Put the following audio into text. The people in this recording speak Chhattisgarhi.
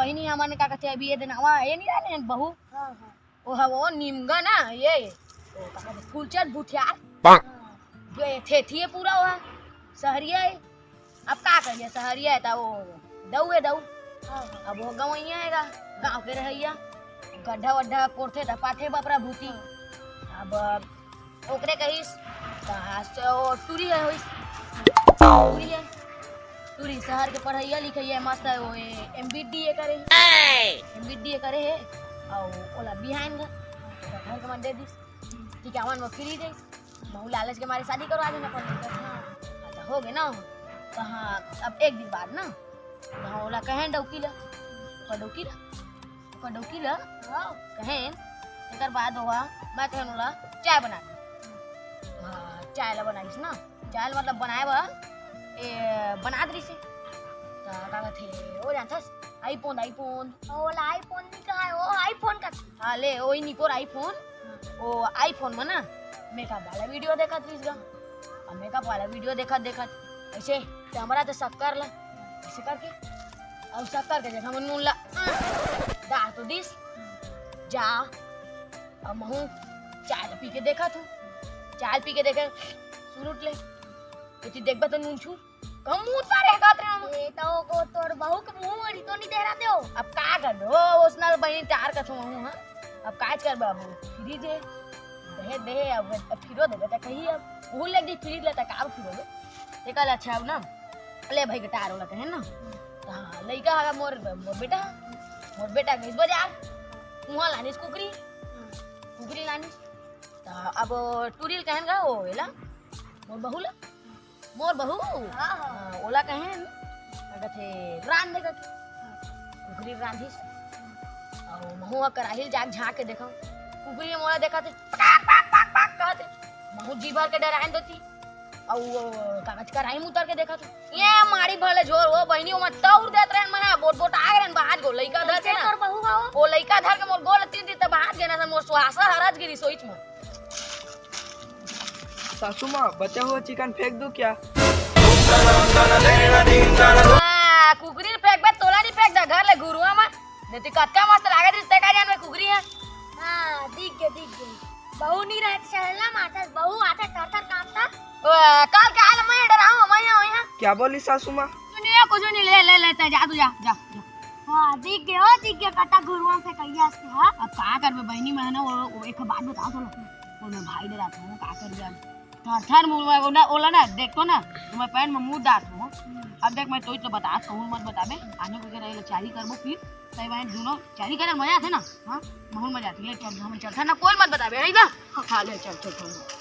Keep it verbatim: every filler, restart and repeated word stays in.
कहीं नहीं, हमन का कहते अभी ये दिन आवा, ये नहीं रहने बहू। हाँ, हाँ। वो है वो निमगा ना, ये वो का कहते फूलचंद भुठियार। ये थेथी है पूरा वो है, सहरिया है। अब का करिए, सहरिया है ता वो दऊ है दऊ। हाँ, हाँ। अब वो गवैया है गा, गाँव के रहैया, गड्ढा वड्ढा कोरथे ता पाथे बापरा भूती। अब ओकरे कहिस, कहाँ से वो टूरी है होइस, टूरी है, टूरी शहर के पढ़ैया लिखैया मस्त है, वो एमबीडीए करे, एमबीडीए करे है, और ओला बिहान घर, घर के मन दे दिस, ठीक है, मन में फ्री दे, महू लालच के मारे शादी करवा देना पड़। हाँ, अच्छा हो गए ना, तो हाँ, अब एक दिन बाद ना, तो हाँ, ओला कहें डौकी ला, ओकर डौकी ला, ओकर डौकी ला, हाँ। कहें, तेकर बाद ओहा, मैं कहें ओला, चाय बना दे। हाँ, चाय ला बनाइस ना, चाय ला मतलब बनाए बर, ए, बनात रहिस हे। त का कथे, ओ जानथस, iPhone, iPhone। ओला iPhone नहीं कहा, ओ iPhone का। हाँ, ले, ओही निपोर iPhone। ओ iPhone में ना, makeup वाला video देखत रहिस गा। अब makeup वाला video देखत, देखत, ऐसे कैमरा तो शक्कर ला, ऐसे करके, और शक्कर के जगह में नून ला, डाल तो दिस, जा, अब महू चाय पी के देखत हूँ, चाय पी के देखे, सुरुट ले, एती देखबे तो नून छू, कम मुंह तारे का तेरा। ए, तो को तोर बहू के मुंह मरी तो नहीं दे रहा दे हो। अब का कर दो, उसना बहन चार का छुआ हूँ, हाँ? अब काज कर बाबू, फ्री दे, दे, दे, अब, अब फिरो देबे त कही अब, भूल लग गई फ्री लेता का अब फिरो दे, ते कल अच्छा अब ना, ले भाई गिटार वाला कहे ना, तो हाँ, लइका हगा मोर, मोर बेटा, मोर बेटा गइस बाजार, वहाँ लानिस कुकरी, कुकरी लानिस, तो अब टूरी ल कहन गा, ओ एला, मोर बहू ला, मोर बहू, हाँ, हाँ। हाँ, ओला कहेन, का कथे, रांध दे कथे। कुकरी रांधिस। अउ महू ह कराही ल जाके झांक के देखव। कुकरी मोला देखत हे, पक, पक, पक, पक, कहत हे। महू जी भर के डराइन देती। अउ वो कागज कराही में उतर के देखत हे। ये मारी भले झोर, वो बहिनी, ओमा तौर देत रहन, मैं बोट बोट आ गए रहन, बाज गो, लइका धर के कैसे ना। तोर बहू बा वो? वो लइका धर के मोर गोल तीर दी, तब हाथ गेना सन, मोर सुहासा हरज गिरी सोच में। सासू माँ, बचा हुआ चिकन फेंक दूं क्या? हाँ, कुकरी ल फेंकबे, तोला नहीं फेंक दा, घर ले घुरुआ में। देती कतका मस्त लागत रहिस, ते का जानबे कुकरी है। हाँ, दिख गे, दिख गे। बहू नहीं रहे, चलना माता, बहू आते थर थर कांपता। ओ, कल के आल मैं डराऊं, मैं यहाँ, यहाँ। क्या बोली सासू माँ? सुनिए, कुछ नहीं, ले, ले, ले, ते जा, तू जा, जा, जा। हाँ, दिख गे, ओ, दिख गे, कता घुरुआ फेंकइया से, हाँ। अब का करबे बहिनी, मैं ना, वो, वो एक बात बताओ तो, वो मैं भाई डरात हूँ, का करबे अब? थर थर मुंह में, ओला, ओला ना, देख तो ना, तो मैं पैंट में मुंह डालत हूँ। अब देख, मैं तो इतना बतात कहूँ, मत बताबे, आने को के रहे, चारी करबो फिर, तई बहन दोनों चारी करे, मजा आते ना, हाँ, महू ल मजा आते, ले चल, हम चलते ना, कोई मत बताबे, है ना? हाँ, ले, चल, चल, चल।